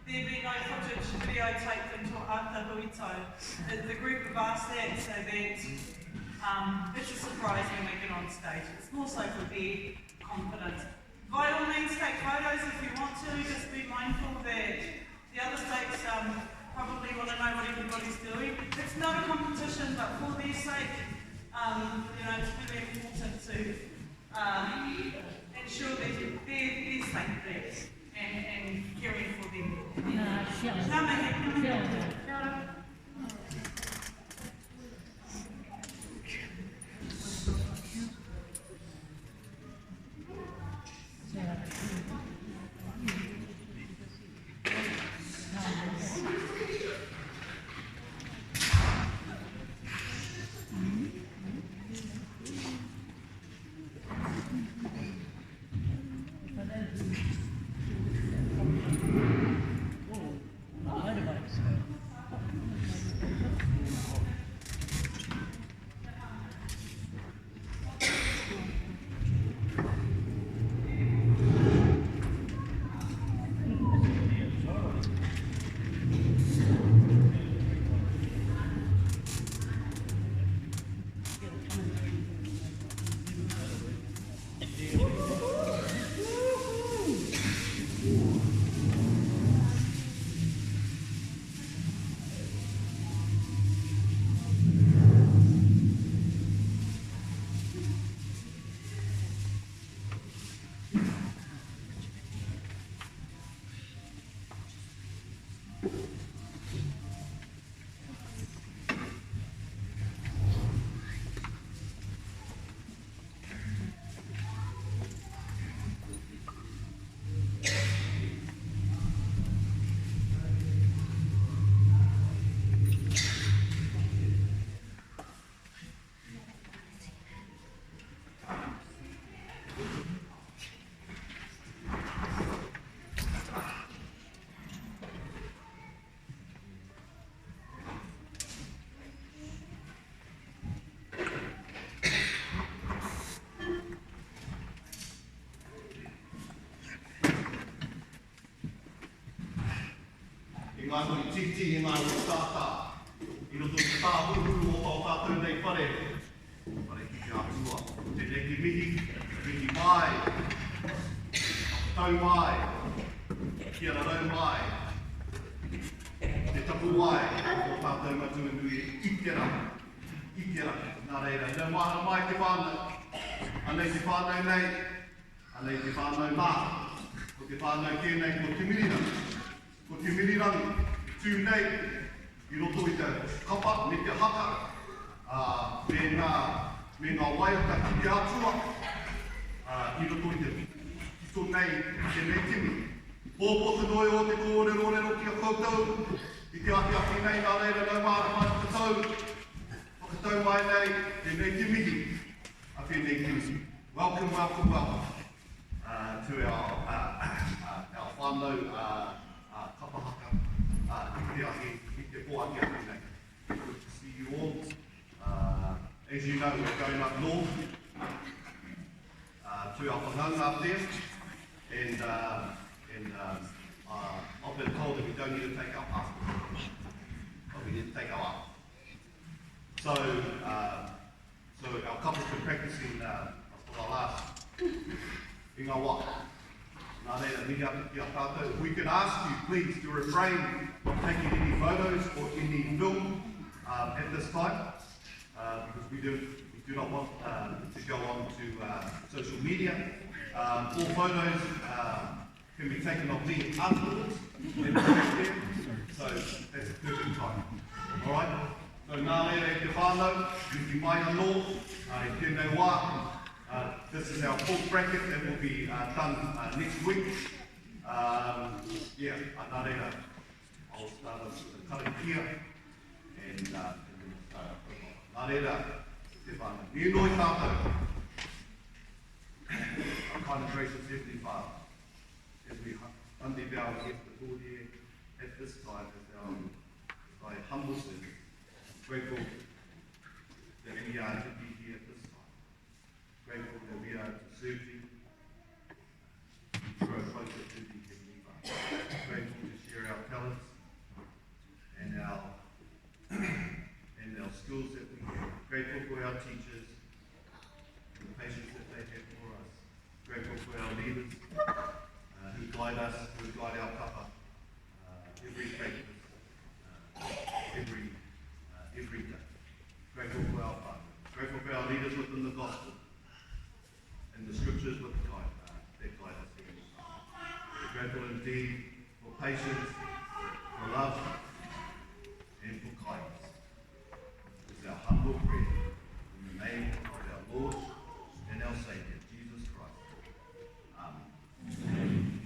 There be no footage videotaped until after Huitau. The, the group have asked that so that um, it's a surprise when they get on stage. It's more so for their confidence. By all means, take photos if you want to. Just be mindful that the other states um, probably want to know what everybody's doing. It's not a competition, but for their sake, um, you know, it's really important to uh, ensure that they're, they're safe there and, and caring for them. Ngā mihi. Kia ora. I ngā mahi tītī, i ngā mahi tātā, i roto i te tāhuhu o tō tātou nei whare, whare ki te Atua. Tēnei te mihi, mihi mai, whakatau mai, kia rarau mai, te tapuwae o tō tātou Matua nui i te rangi, i te rangi. Nā reira, nau mahara mai te whānau, anei te whānau nei, Anei te whānau mā. Ko te whānau tēnei ko Te Mirirangi. Ko Te Mirirangi e tū nei i roto i te kapa me te haka, ā, me ngā, me ngā waiata ki te Atua, ā, i roto i te tito nei i tēnei tini. Pōpō te noi o te kōrerorero ki a koutou i te ahiahi nei, nā reira nau mārama whakatau, whakatau mai nei tēnei te mihi a tēnei tini. Welcome, welcome, welcome uh, to our, uh, uh, our whānau uh, uh, kapa haka uh, i te ahi, i te pō ake ake nei. Good to see you all. Uh, as you know, we're going up north uh, to our whanaunga up there. And, uh, and um, uh, I've been told that we don't need to take our passports, but we need to take our art. So, uh, So our couple's been practicing uh, for the last i ngā wā. Nā reira, mihi atu ki a tātou. If we could ask you, please, to refrain from taking any photos or any film um, at this time, uh, because we do, we do not want uh, to go on to uh, social media. Um, all photos uh, can be taken of me afterwards. So that's a perfect time. All right? So nā reira e te whānau, mihi mai anō, uh, i tēnei wā. Uh, this is our full bracket that will be uh, done uh, next week. Um, yeah, uh, nā reira, I'll start us with a karakia and, uh, and then we'll start our profile. Nā reira, te whānau. Me noi tātou. Our kind and gracious Heavenly Father, as we humbly bow our heads before thee at this time as our, as thy humble servant, grateful that we are to be here at this time, grateful that we are to serve thee, to grow closer to thee, Heavenly Father, grateful to share our our teachers and the patience that they have for us. Grateful for our leaders uh, who guide us, who guide our kapa uh, every practice, uh, every, uh, every day. Grateful for our partners. Grateful for our leaders within the gospel and the scriptures with guide, uh, that guide us here. We're grateful indeed for patience, for love, and for kindness. It's our humble prayer in the name of our Lord and our Saviour, Jesus Christ. Amen.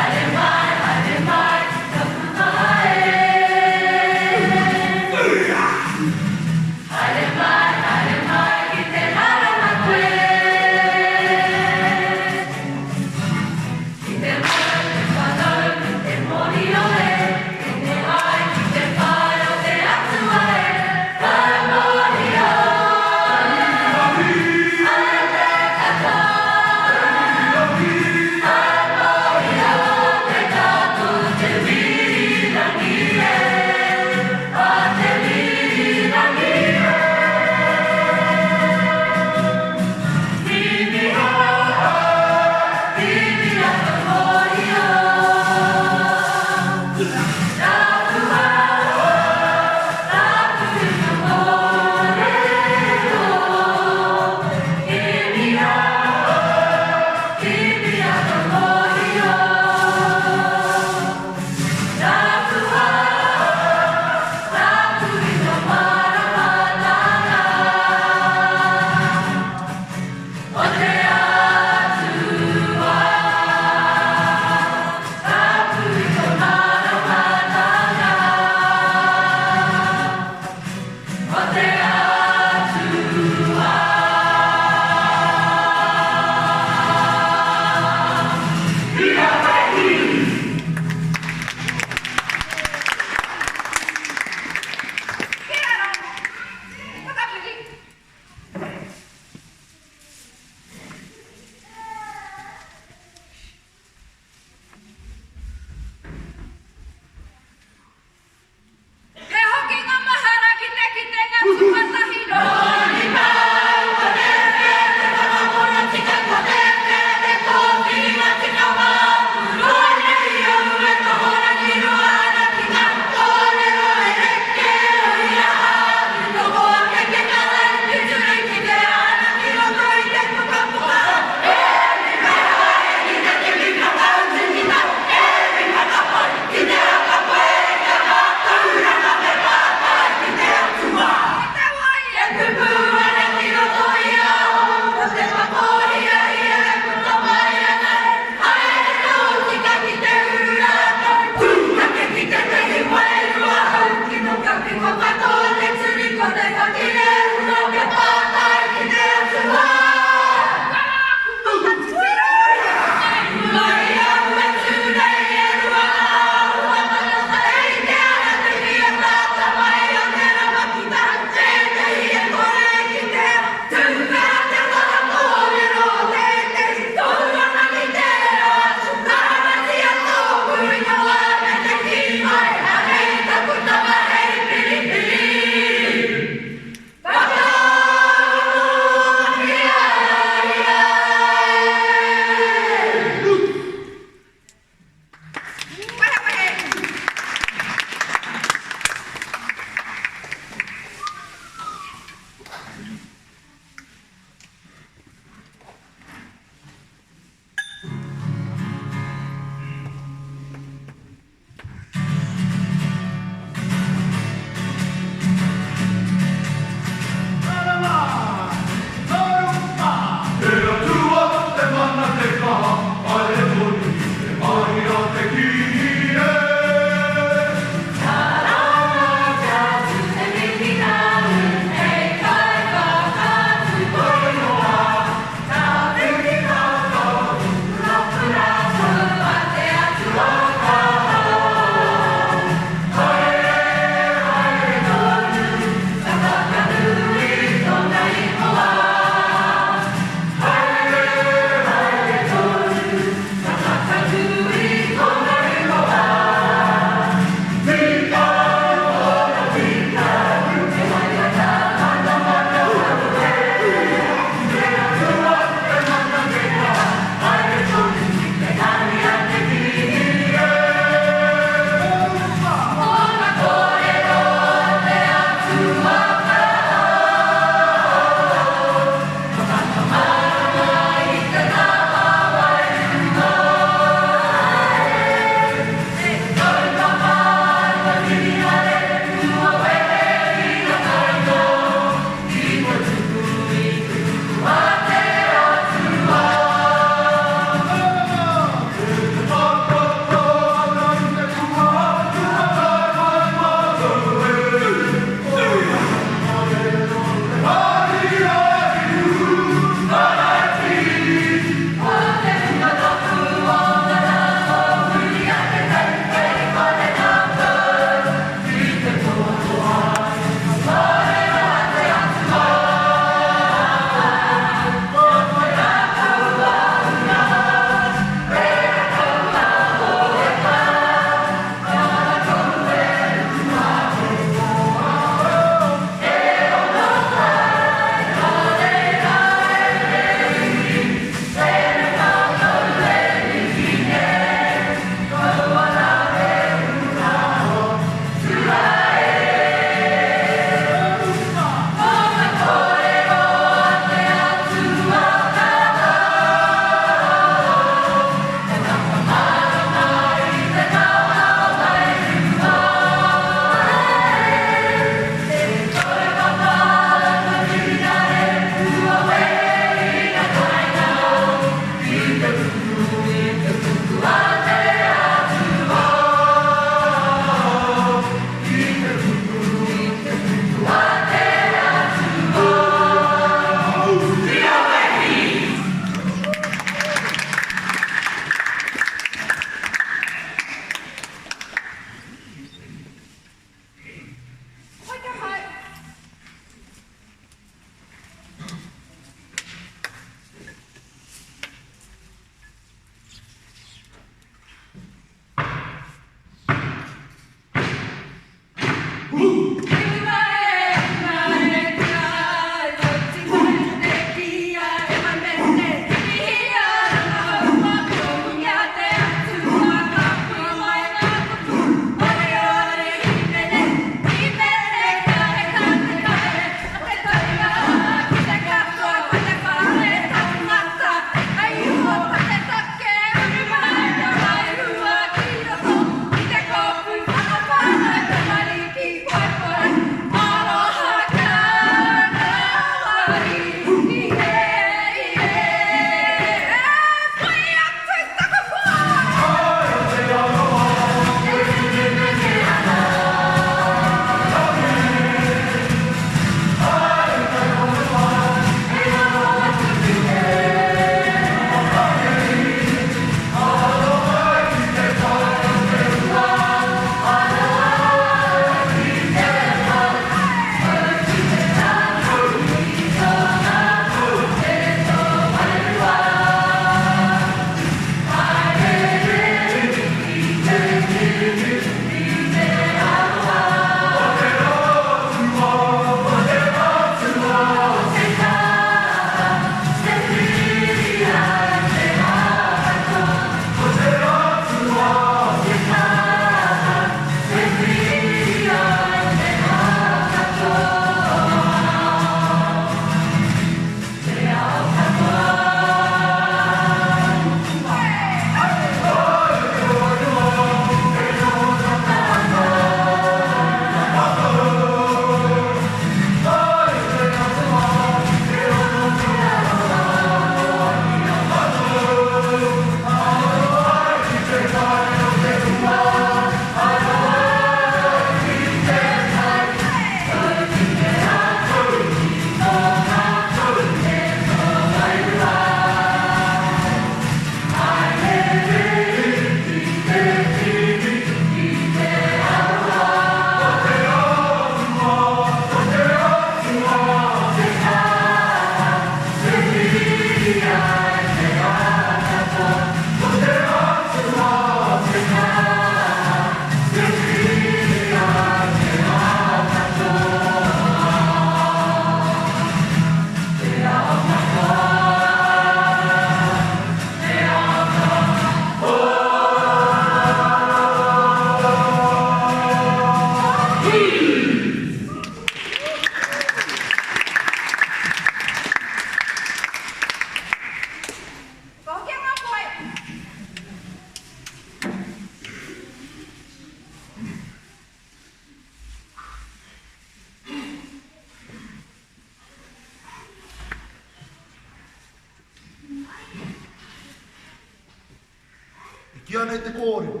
E kīa nei te kōrero,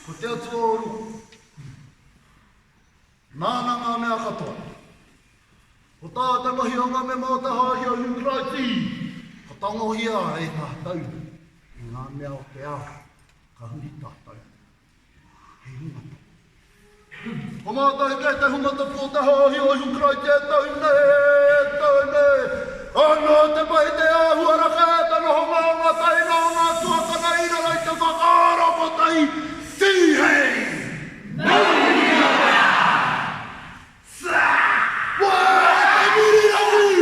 ko te Atua o runga, nāna ngā mea katoa. Ko tā te mahi a ngā mema o te Hāhi o Ihu Karaiti, ka tangohia e tātou i ngā mea o te ao, ka huri tātou hei hunga tapu. Ko mātou kei te hunga tapu o te Hāhi o Ihu Karaiti e tau nei, e tau nei. Anō te pai te āhua raka e te noho mā ngā taina o ngā tuakana i raro i te whakaaro kotahi, Tihei! Mauria! Wā te mirirangi!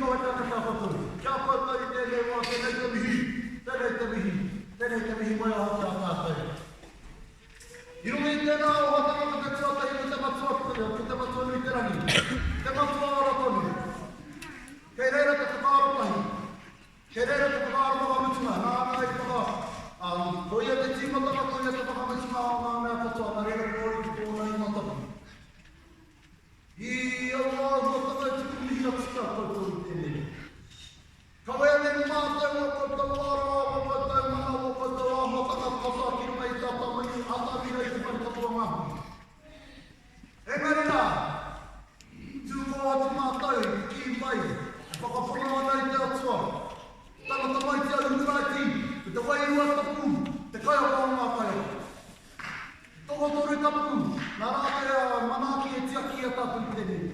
kawe tāna tā koutou. Kia koutou i tēnei wā, tēnei te mihi, tēnei te mihi, tēnei te mihi waiaha ki a tātou. I runga i tēnā āhuatanga ko te tuatahi ko te Matua, ko te Matua nui te rangi, te Matua ora tonu. Kei reira te whakaaro tahi, kei reira te whakaaro whakamutunga, nāna i whaka, um, ko ia te tīmatanga, ko ia te whakamutunga o ngā mea katoa, nā reira ko i tōna ingoa tapu. I aua āhuatanga i tuku mihi atu ki a koutou i tēnei wā. Kawea nei mātou ō koutou aroha, ō koutou mana, ō koutou āhuatanga katoa ki runga i tā Tamainu atamira i te whare katoa ngā hui. Engari rā, tū kō atu mātou i te kī mai, e whakapono ana i te Atua, tana tamaiti a Ihu Karaiti, me te Wairua Tapu, te kaiako o ngā kaiako. Tokotoru tapu, nā rātou a manaaki e tiaki i a tātou i tēnei.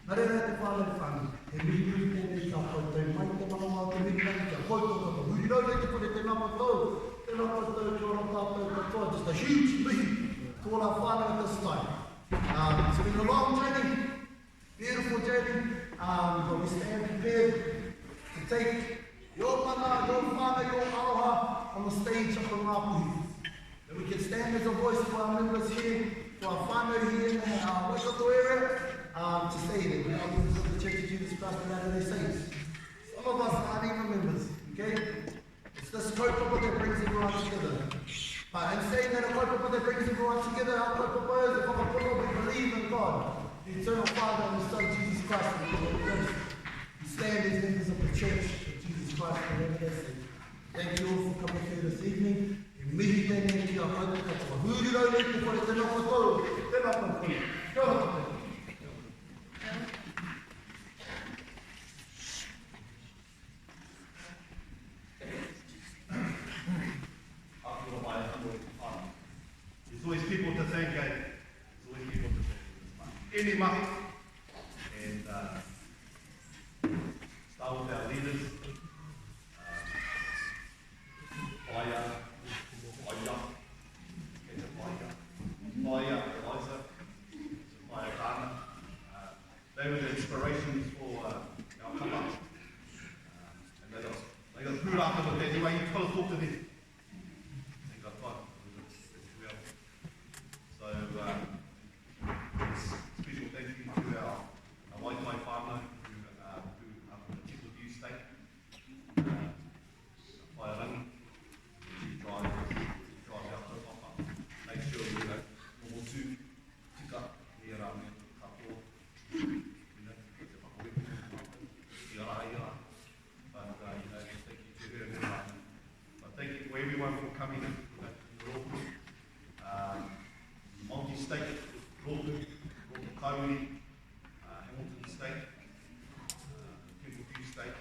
Nā reira e te whānau whānui, he mihi nui tēnei ki a koutou mai te manawa o te mihinare ki a koutou katoa. Huri rau nei te whare, tēnā koutou, tēnā koutou, kia ora tātou katoa. Just a huge mihi to all our whānau at this time. It's been a long journey, beautiful journey, but we stand prepared to take your mana, your whānau, your aroha on the stage of the Ngāpuhi. That we can stand as a voice for our members here, for our whānau here in the Waikato area, to say that we are members of the Church of Jesus Christ of Latter-day Saints. Some of us aren't even members, okay? It's this kaupapa that brings everyone together. But in saying that a kaupapa that brings everyone together, our kaupapa is a whakapono, we believe in God, the eternal Father and the Son, Jesus Christ, and the Holy Ghost. We stand as members of the Church of Jesus Christ of Latter-day Saints. Thank you all for coming through this evening. E mihi tēnei ki a koutou katoa. Huri rau nei te whare, tēnā koutou, tēnā koutou. Kia ora koutou. There's always people to thank, eh? There's always people to thank. Any mahi. And start with our leaders. Whaia, Whaia, kei te Whaia, Whaia, Eliza, Whaia Kana. They were the inspirations for our kapa. And they got pūrākau with that anyway, you've got to talk to them. They got time. So, special thank you to our Waitai whānau who are from the Temple View State. Whaia Rangi, she drives our kaupapa. Make sure we know noho tū, tika, i era mea katoa. You know, te whakawepu, i ara, i ara. But, you know, thank you to her and her whānau. But thank you for everyone for coming in, you know, in the rōpū. Multi-state rōpū, rōpū Kauri, Hamilton State, Temple View State.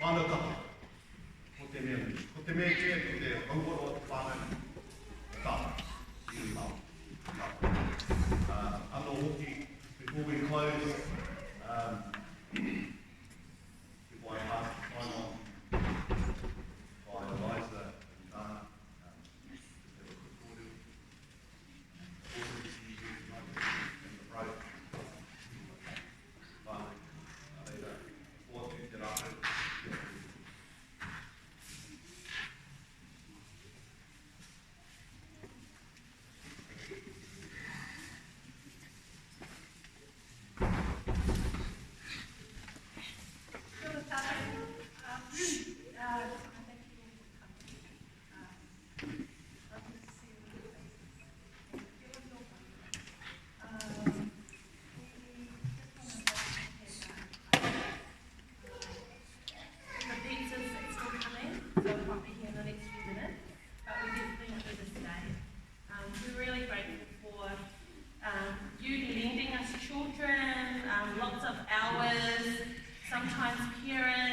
Whānau katoa, ko te mea nui. Ko te mea kē, ko te hauora o te whānau, tātou, iwi Māori, tātou. Anō hoki, before we close, before I pass the time on by Eliza and Dana, just have a quick kōrero. Awesome to see you here tonight in the road. Whānau, nā reira, hoatu te rākau. Kia ora. Kia ora tātou. Just want to thank you all for coming. Lovely to see all your faces. And kia ora tō We just want to the pizzas that's still coming, so it won't be here in the next few minutes, but we definitely wanted to stay. We're really grateful for you lending us children, lots of hours, sometimes parents.